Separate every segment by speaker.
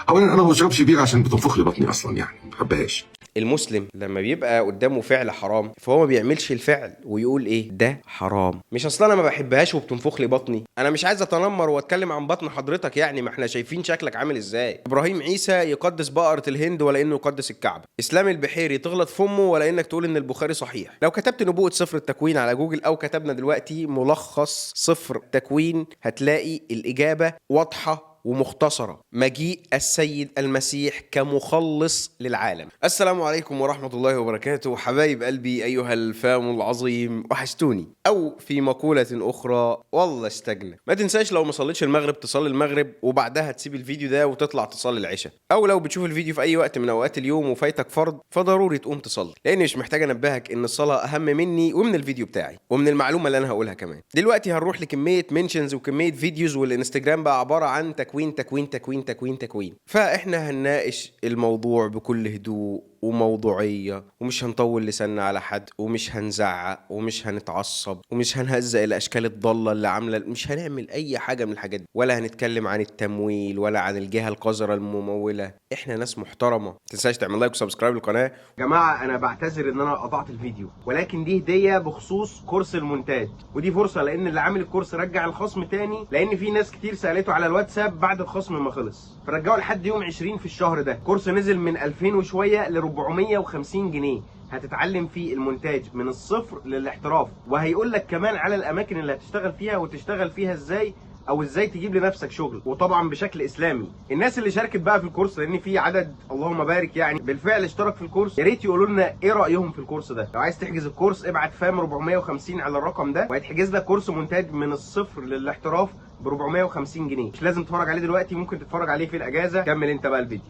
Speaker 1: اولا انا ما بشربش بيره عشان بتنفخ لي بطني اصلا، يعني ما بحبهاش.
Speaker 2: المسلم لما بيبقى قدامه فعل حرام فهو ما بيعملش الفعل ويقول ايه ده حرام، مش اصلا انا ما بحبهاش وبتنفخ لي بطني. انا مش عايز اتنمر واتكلم عن بطن حضرتك، يعني ما احنا شايفين شكلك عامل ازاي. ابراهيم عيسى يقدس بقرة الهند ولا انه يقدس الكعبة. اسلام البحيري تغلط في امه ولا انك تقول ان البخاري صحيح. لو كتبت نبوءة سفر التكوين على جوجل او كتبنا دلوقتي ملخص سفر التكوين هتلاقي الاجابة واضحة ومختصرة: مجيء السيد المسيح كمخلص للعالم. السلام عليكم ورحمة الله وبركاته حبايب قلبي، أيها الفام العظيم، وحشتوني، أو في مقولة أخرى والله اشتقنا. ما تنساش لو ما صليتش المغرب تصلي المغرب وبعدها تسيب الفيديو ده وتطلع تصلي العشاء، أو لو بتشوف الفيديو في أي وقت من أوقات اليوم وفايتك فرض فضروري تقوم تصلي، لأن مش محتاج أنبهك إن الصلاة أهم مني ومن الفيديو بتاعي ومن المعلومة اللي أنا هقولها كمان. دلوقتي هنروح لكمية mentions وكمية videos، والانستجرام بقى عبارة عن تكوين تكوين تكوين تكوين تكوين. فاحنا هنناقش الموضوع بكل هدوء وموضوعية، ومش هنطول لساننا على حد، ومش هنزعق، ومش هنتعصب، ومش هنهزق الأشكال الضالة اللي عاملة، مش هنعمل أي حاجة من الحاجات دي، ولا هنتكلم عن التمويل ولا عن الجهة القذرة الممولة. احنا ناس محترمة. متنساش تعمل like و subscribe للقناة. جماعة أنا بعتذر إن أنا قطعت الفيديو، ولكن دي هدية بخصوص كورس المونتاج، ودي فرصة لأن اللي عامل الكورس رجع الخصم تاني، لأن في ناس كتير سألته على الواتساب بعد الخصم ما خلص، فرجعوا لحد يوم 20 في الشهر ده. كورس نزل من 2000 وشوية ل 450 جنيه، هتتعلم فيه المونتاج من الصفر للاحتراف، وهيقول لك كمان على الاماكن اللي هتشتغل فيها وتشتغل فيها ازاي، او ازاي تجيب لنفسك شغل، وطبعا بشكل اسلامي. الناس اللي شاركت بقى في الكورس، لان في عدد اللهم بارك يعني بالفعل اشترك في الكورس، يا ريت يقولوا لنا ايه رايهم في الكورس ده. لو عايز تحجز الكورس ابعت فام 450 على الرقم ده، وهيتحجز لك كورس مونتاج من الصفر للاحتراف ب 450 جنيه. مش لازم تتفرج عليه دلوقتي، ممكن تتفرج عليه في الاجازة. كمل انت بقى الفيديو.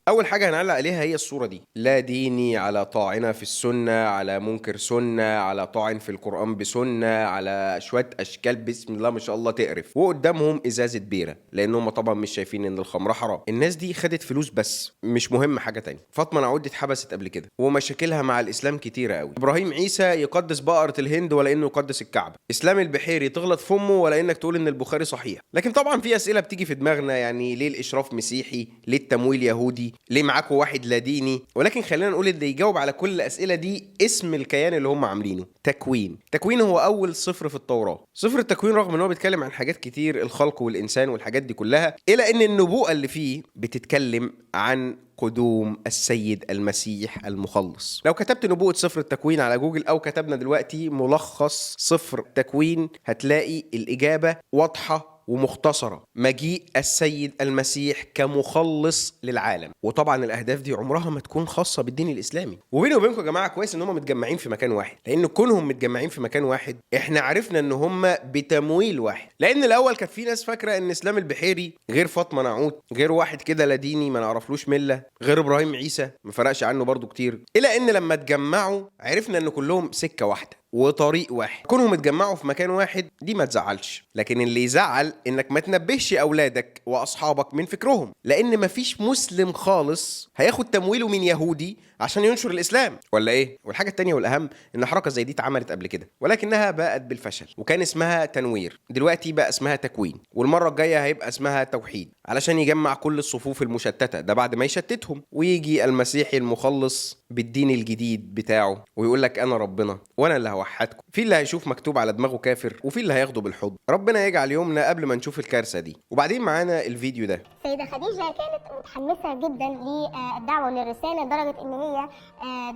Speaker 2: اول حاجة هنعلق عليها هي الصورة دي: لا ديني على طاعنه في السنة، على منكر سنة، على طاعن في القران بسنة، على شوية اشكال بسم الله ما شاء الله تقرف، وقدامهم ازازة بيره، لان هم طبعا مش شايفين ان الخمرة حرام. الناس دي خدت فلوس بس، مش مهم حاجة تانية. فاطمة نعود دي اتحبست قبل كده ومشاكلها مع الاسلام كتيرة قوي. ابراهيم عيسى يقدس بقرة الهند ولا انه يقدس الكعبة. اسلام البحيري تغلط في امه ولا انك تقول ان البخاري صحيح. لكن طبعا في اسئلة بتيجي في دماغنا، يعني ليه الاشراف مسيحي؟ ليه التمويل يهودي؟ ليه معاكوا واحد لا ديني؟ ولكن خلينا نقول اللي يجاوب على كل الاسئلة دي اسم الكيان اللي هم عاملينه، تكوين. تكوين هو اول سفر في التوراة. سفر التكوين رغم ان هو بيتكلم عن حاجات كتير، الخلق والانسان والحاجات دي كلها، الا ان النبوءة اللي فيه بتتكلم عن قدوم السيد المسيح المخلص. لو كتبت نبوءة سفر التكوين على جوجل او كتبنا دلوقتي ملخص سفر التكوين هتلاقي الاجابة واضحة ومختصرة: مجيء السيد المسيح كمخلص للعالم. وطبعا الأهداف دي عمرها ما تكون خاصة بالدين الإسلامي. وبيني وبينكم يا جماعة كويس إن هم متجمعين في مكان واحد، لأن كونهم متجمعين في مكان واحد إحنا عرفنا إن هم بتمويل واحد. لأن الأول كانت في ناس فاكرة إن إسلام البحيري غير فاطمة نعوت، غير واحد كده لا ديني ما نعرفلوش ملة، غير إبراهيم عيسى ما فرقش عنه برضو كتير، إلا إن لما اتجمعوا عرفنا إن كلهم سكة واحدة وطريق واحد. كونهم اتجمعوا في مكان واحد دي ما تزعلش، لكن اللي يزعل انك ما تنبهش اولادك واصحابك من فكرهم، لان مفيش مسلم خالص هياخد تمويله من يهودي عشان ينشر الاسلام، ولا ايه؟ والحاجة التانية والاهم ان حركة زي دي اتعملت قبل كده ولكنها باءت بالفشل، وكان اسمها تنوير، دلوقتي بقى اسمها تكوين، والمرة الجاية هيبقى اسمها توحيد، علشان يجمع كل الصفوف المشتته ده بعد ما يشتتهم، ويجي المسيحي المخلص بالدين الجديد بتاعه ويقول لك انا ربنا وانا اللي هوحدكم. في اللي هيشوف مكتوب على دماغه كافر، وفي اللي هياخده بالحضن. ربنا يجعل يومنا قبل ما نشوف الكارثة دي. وبعدين معانا الفيديو ده.
Speaker 3: السيدة خديجة كانت متحمسة جدا للدعوة وللرسالة، لدرجة إن هي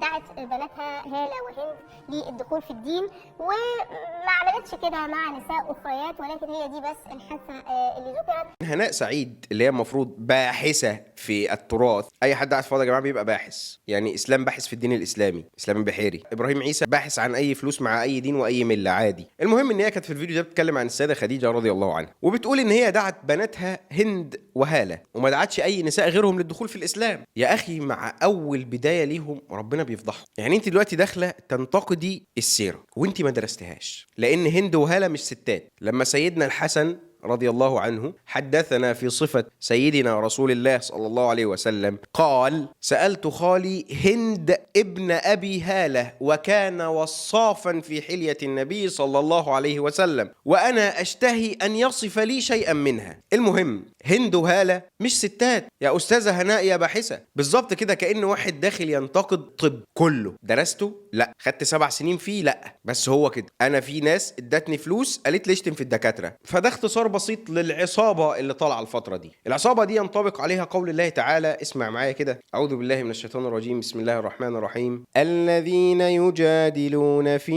Speaker 3: دعت بناتها هالة وهند للدخول في الدين، وما عملتش كده مع نساء أخريات، ولكن هي دي بس الحادثة اللي ذكرت.
Speaker 2: هناء سعيد اللي هي المفروض باحثة في التراث، أي حد قاعد فاضي يا جماعة بيبقى باحث، يعني إسلام باحث في الدين الإسلامي، إسلام البحيري، إبراهيم عيسى باحث عن أي فلوس مع أي دين وأي ملة عادي. المهم إن هي كانت في الفيديو ده بتتكلم عن السيدة خديجة رضي الله عنها، وبتقول إن هي دعت بناتها هند وهالة وما دعتش أي نساء غيرهم للدخول في الإسلام. يا أخي مع أول بداية ليهم ربنا بيفضحهم. يعني أنت دلوقتي داخلة تنتقدي السيرة وأنت ما درستهاش، لأن هند وهالة مش ستات. لما سيدنا الحسن رضي الله عنه حدثنا في صفة سيدنا رسول الله صلى الله عليه وسلم قال: سألت خالي هند ابن أبي هالة وكان وصافا في حلية النبي صلى الله عليه وسلم، وأنا أشتهي أن يصف لي شيئا منها. المهم هند وهاله مش ستات يا استاذه هناء يا باحثه. بالظبط كده، كأن واحد داخل ينتقد طب كله، درسته؟ لا. خدت 7 سنين فيه؟ لا. بس هو كده، انا في ناس ادتني فلوس قالت لي اشتم في الدكاترة. فده اختصار بسيط للعصابه اللي طالعه الفترة دي. العصابة دي ينطبق عليها قول الله تعالى، اسمع معايا كده، اعوذ بالله من الشيطان الرجيم، بسم الله الرحمن الرحيم، الذين يجادلون في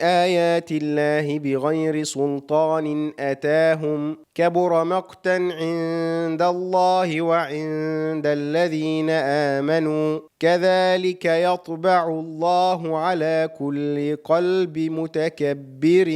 Speaker 2: آيات الله بغير سلطان أتاهم كبر مقتا عند الله وعند الذين آمنوا كذلك يطبع الله على كل قلب متكبر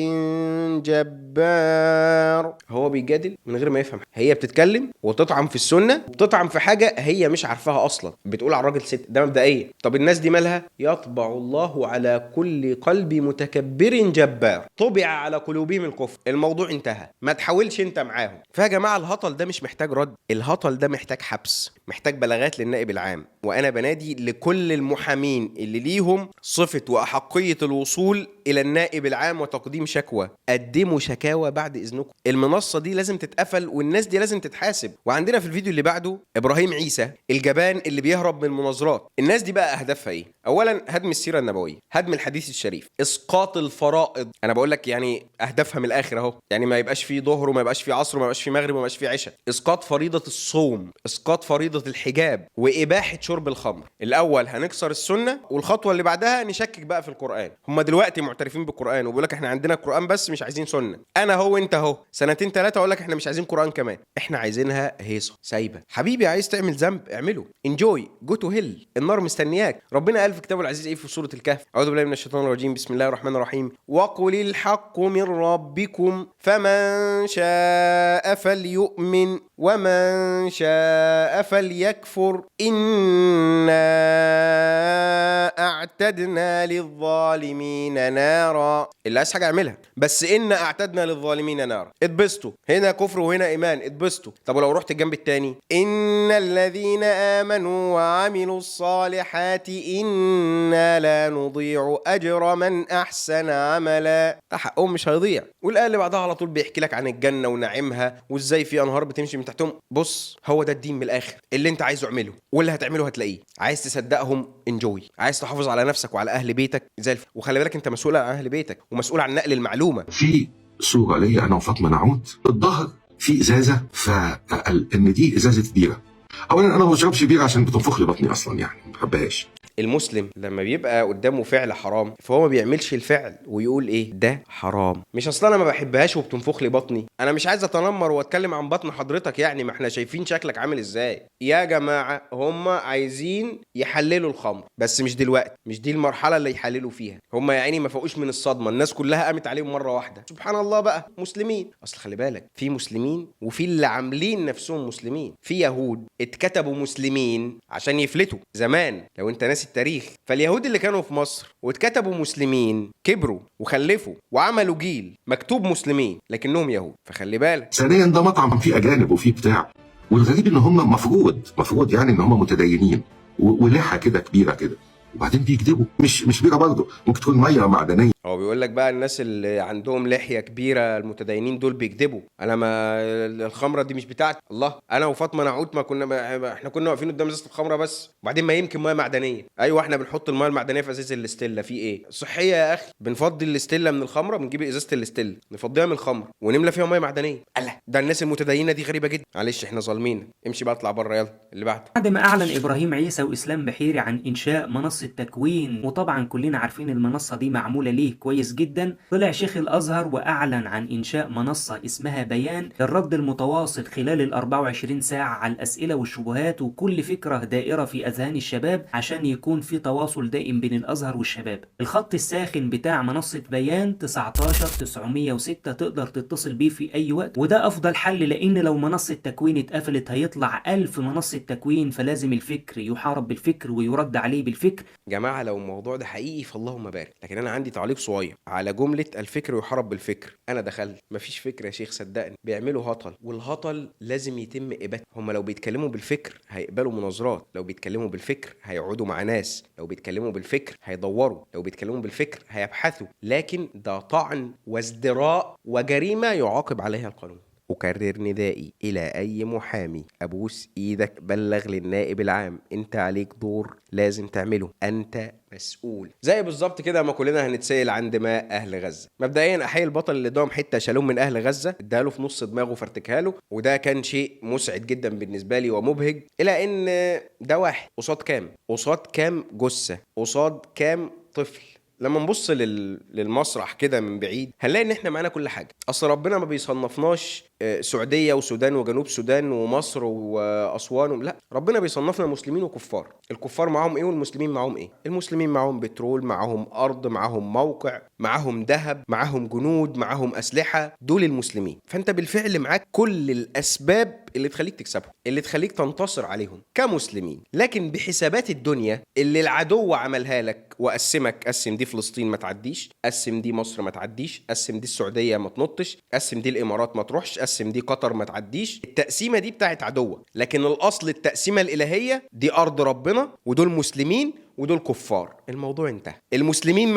Speaker 2: جبار. هو بيجادل من غير ما يفهم، هي بتتكلم وتطعن في السنة وبتطعن في حاجة هي مش عارفاها أصلا، بتقول على الراجل ست، ده مبدئيا. طب الناس دي مالها؟ يطبع الله على كل قلب متكبر جبار، طبع على قلوبهم الكفر، الموضوع انتهى، ما تحاولش انت معاهم. فيا جماعة الهطل ده مش محتاج رد، الهطل ده محتاج حبس، محتاج بلاغات للنائب العام. وانا بنادي لكل المحامين اللي ليهم صفة وأحقية الوصول إلى النائب العام وتقديم شكوى، قدموا شكاوى بعد إذنكم. المنصة دي لازم تتقفل والناس دي لازم تتحاسب. وعندنا في الفيديو اللي بعده إبراهيم عيسى الجبان اللي بيهرب من المناظرات. الناس دي بقى أهدافها إيه؟ أولا هدم السيرة النبوية، هدم الحديث الشريف، إسقاط الفرائض. أنا بقول لك يعني أهدافها من الآخر أهو، يعني ما يبقاش فيه ظهر وما يبقاش فيه عصر وما يبقاش فيه مغرب وما يبقاش فيه عشاء، إسقاط فريضة الصوم، إسقاط فريضة الحجاب، وإباحة شرب الخمر. الأول هنكسر السنة، والخطوة اللي بعدها نشكك بقى في القرآن. هم دلوقتي معترفين بالقرآن وبيقول لك احنا عندنا القرآن بس مش عايزين سنة. أنا هو أنت هو، سنتين ثلاثة أقول لك احنا مش عايزين قرآن كمان، احنا عايزينها هيصة سايبة. حبيبي عايز تعمل ذنب اعمله، enjoy، go to hell، النار مستنياك. ربنا قال في كتابه العزيز ايه في سورة الكهف؟ أعوذ بالله من الشيطان الرجيم، بسم الله الرحمن الرحيم، وقل الحق من ربكم فمن شاء فليؤمن ومن شاء فليكفر إنا أعتدنا للظالمين نارا. اللي عايز حاجة اعملها، بس إنا أعتدنا للظالمين نارا. اتبسطوا، هنا كفر وهنا إيمان، اتبسطوا. طب ولو رحت الجنب التاني، إن الذين آمنوا وعملوا الصالحات إنا لا نضيع أجر من أحسن عملا. حقهم مش هيضيع. والآية اللي بعدها على طول بيحكي لك عن الجنة ونعيمها وإزاي في أنهار بتمشي من تحتهم. بص، هو ده الدين من الآخر، اللي أنت عايزه اعمله واللي هتعمله هتلاقيه. عايز تصدقهم enjoy، عايز تحافظ على نفسك وعلى أهل بيتك زي الفل. وخلي بالك أنت مسؤول عن أهل بيتك ومسؤول عن نقل المعلومة.
Speaker 1: في صوره ليا انا وفاطمة نعود، الظهر في ازازة، فقال ان دي ازازة بيره. اولا انا ما بشربش بيره عشان بتنفخ لي بطني اصلا، يعني ما بحبهاش.
Speaker 2: المسلم لما بيبقى قدامه فعل حرام فهو ما بيعملش الفعل ويقول ايه ده حرام، مش اصلا انا ما بحبهاش وبتنفخ لي بطني، انا مش عايز اتنمر واتكلم عن بطن حضرتك، يعني ما احنا شايفين شكلك عامل ازاي. يا جماعة هم عايزين يحللوا الخمر، بس مش دلوقتي، مش دي المرحلة اللي يحللوا فيها. هم يا عيني ما فاقوش من الصدمة، الناس كلها قامت عليهم مرة واحدة. سبحان الله بقى مسلمين. اصل خلي بالك في مسلمين وفي اللي عاملين نفسهم مسلمين، في يهود اتكتبوا مسلمين عشان يفلتوا زمان، لو انت ناسي التاريخ. فاليهود اللي كانوا في مصر واتكتبوا مسلمين كبروا وخلفوا وعملوا جيل مكتوب مسلمين لكنهم يهود، فخلي بالك.
Speaker 1: ثانيا ده مطعم فيه اجانب وفيه بتاع، والغريب ان هم مفروض يعني ان هم متدينين ولحى كده كبيرة كده، وبعدين بيكذبوا. مش بيره برضه، ممكن تكون مية معدنية.
Speaker 2: هو بيقول لك بقى الناس اللي عندهم لحية كبيرة المتدينين دول بيكذبوا. انا ما الخمرة دي مش بتاعتي، الله، انا وفاطمة نعود ما كنا ما احنا كنا واقفين قدام ازازة الخمرة بس، وبعدين ما يمكن مية معدنية. ايوه احنا بنحط المية المعدنية في ازازة الاستيلا، في ايه صحية يا اخي؟ بنفضي الاستيلا من الخمرة، بنجيب ازازة الاستيلا نفضيها من الخمر ونملى فيها مية معدنية. الله، ده الناس المتدينه دي غريبة جدا. معلش احنا ظالمين، امشي بقى اطلع بره، يلا اللي بعده.
Speaker 4: بعد ما أعلن إبراهيم عيسى وإسلام بحيري عن إنشاء منصة تكوين، وطبعا كلنا عارفين المنصة دي معمولة ليه كويس جدا، طلع شيخ الأزهر وأعلن عن إنشاء منصة اسمها بيان للرد المتواصل خلال ال 24 ساعة على الأسئلة والشبهات وكل فكرة دائرة في أذهان الشباب، عشان يكون في تواصل دائم بين الأزهر والشباب. الخط الساخن بتاع منصة بيان 19906 تقدر تتصل بيه في أي وقت، وده أفضل حل، لأن لو منصة تكوين اتقفلت هيطلع 1000 منصة تكوين، فلازم الفكر يحارب بالفكر ويرد عليه بالفكر.
Speaker 2: جماعة لو الموضوع ده حقيقي فاللهم بارك، لكن أنا عندي تعليق صغير على جملة الفكر يحارب بالفكر. أنا دخلت مفيش فكر يا شيخ، صدقني بيعملوا هطل، والهطل لازم يتم إبادته. هم لو بيتكلموا بالفكر هيقبلوا مناظرات، لو بيتكلموا بالفكر هيقعدوا مع ناس، لو بيتكلموا بالفكر هيدوروا، لو بيتكلموا بالفكر هيبحثوا، لكن ده طعن وازدراء وجريمة يعاقب عليها القانون. اكرر ندائي الى اي محامي، ابوس ايدك بلغ للنائب العام، انت عليك دور لازم تعمله، انت مسؤول. زي بالظبط كده ما كلنا هنتسال عن دماء اهل غزة. مبدئيا احيي البطل اللي اداهم حتة شالوم من اهل غزة، اداها له في نص دماغه فرتكها له، وده كان شيء مسعد جدا بالنسبة لي ومبهج. الى ان ده واحد قصاد كام؟ قصاد كام جثة؟ قصاد كام طفل؟ لما نبص للمسرح كده من بعيد هنلاقي ان احنا معانا كل حاجة. اصل ربنا ما بيصنفناش سعودية وسودان وجنوب سودان ومصر واسوان، لا، ربنا بيصنفنا مسلمين وكفار. الكفار معاهم ايه والمسلمين معاهم ايه؟ المسلمين معاهم بترول، معاهم ارض، معاهم موقع، معاهم ذهب، معاهم جنود، معاهم اسلحة، دول المسلمين. فانت بالفعل معاك كل الاسباب اللي تخليك تكسبهم، اللي تخليك تنتصر عليهم كمسلمين. لكن بحسابات الدنيا اللي العدو عملها لك وقسمك، قسم دي فلسطين ما تعديش، قسم دي مصر ما تعديش، قسم دي السعودية ما تنطش، قسم دي الامارات ما تروحش، قسم دي قطر ما تعديش، التقسيمه دي بتاعت عدوك. لكن الاصل التقسيمه الالهية دي ارض ربنا، ودول مسلمين ودول كفار. الموضوع انتهى. المسلمين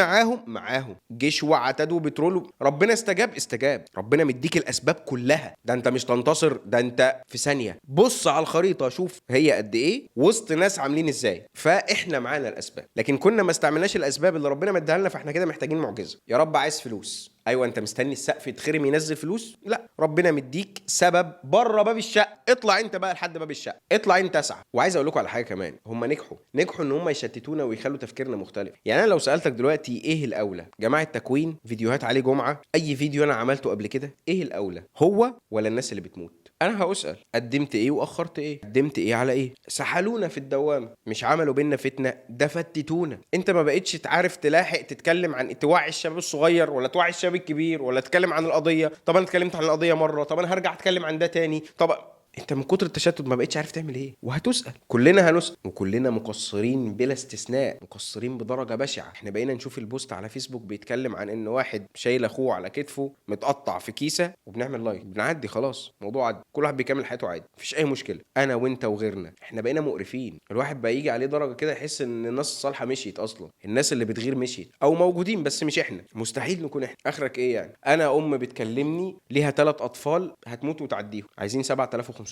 Speaker 2: معاهم جيش وعتاد وبترول، ربنا استجاب استجاب، ربنا مديك الاسباب كلها. ده انت مش تنتصر، ده انت في ثانية. بص على الخريطة شوف هي قد ايه وسط ناس عاملين ازاي. فاحنا معانا الاسباب، لكن كنا ما استعملناش الاسباب اللي ربنا مديها لنا، فاحنا كده محتاجين معجزه. يا رب عايز فلوس، ايوه انت مستني السقف يتخرم ينزل فلوس؟ لا، ربنا مديك سبب بره باب الشقة، اطلع انت بقى لحد باب الشقة، اطلع انت اسعى. وعايز اقول لكم على حاجة كمان، هم نجحوا ان هم يشتتونا ويخلوا تفكيرنا مختلف. يعني انا لو سالتك دلوقتي ايه الاولى، جماعة تكوين، فيديوهات علي جمعه، اي فيديو انا عملته قبل كده، ايه الاولى، هو ولا الناس اللي بتموت؟ انا هسال قدمت ايه واخرت ايه، قدمت ايه على ايه. سحلونا في الدوامة، مش عملوا بينا فتنة، ده فتتونا. انت ما بقتش تعرف تلاحق تتكلم عن توعي الشباب الصغير ولا توعي الشباب الكبير ولا تتكلم عن القضية. طب انا اتكلمت عن القضية مرة، طب انا هرجع اتكلم عن ده تاني. طب انت من كتر التشتت ما بقتش عارف تعمل ايه. وهتسال، كلنا هنسال، وكلنا مقصرين بلا استثناء، مقصرين بدرجة بشعة. احنا بقينا نشوف ال post على فيسبوك بيتكلم عن ان واحد شايل اخوه على كتفه متقطع في كيسه، وبنعمل like، بنعدي خلاص، الموضوع عدى، كل واحد بيكمل حياته عادي، مفيش اي مشكلة. انا وانت وغيرنا احنا بقينا مقرفين. الواحد بقى يجي عليه درجه كده يحس ان الناس الصالحة مشيت اصلا، الناس اللي بتغير مشيت او موجودين بس مش احنا، مستحيل نكون احنا. اخرك ايه يعني؟ انا ام بتكلمني ليها 3 اطفال هتموت وتعديهم، عايزين $7500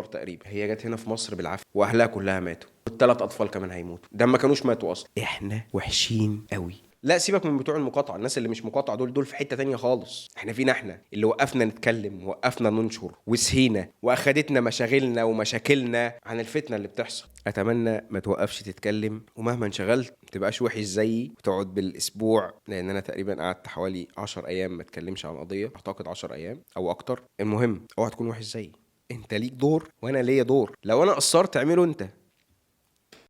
Speaker 2: تقريبا، هي جت هنا في مصر بالعافية واهلها كلها ماتوا، والثلاث اطفال كمان هيموتوا، ده ما كانوش ماتوا اصلا. احنا وحشين قوي. لا سيبك من بتوع المقاطعة، الناس اللي مش مقاطعه دول في حتة تانية خالص. احنا فينا احنا اللي وقفنا نتكلم، وقفنا ننشر، وسهينا واخدتنا مشاغلنا ومشاكلنا عن الفتنة اللي بتحصل. اتمنى ما توقفش تتكلم، ومهما انشغلت ما تبقاش وحش زيي وتقعد بالاسبوع، لان انا تقريبا قعدت حوالي 10 ايام ما اتكلمش عن قضية، اعتقد 10 ايام او اكتر. المهم اوعى تكون وحش زيي، انت ليك دور وانا ليا دور، لو انا قصرت اعمله انت.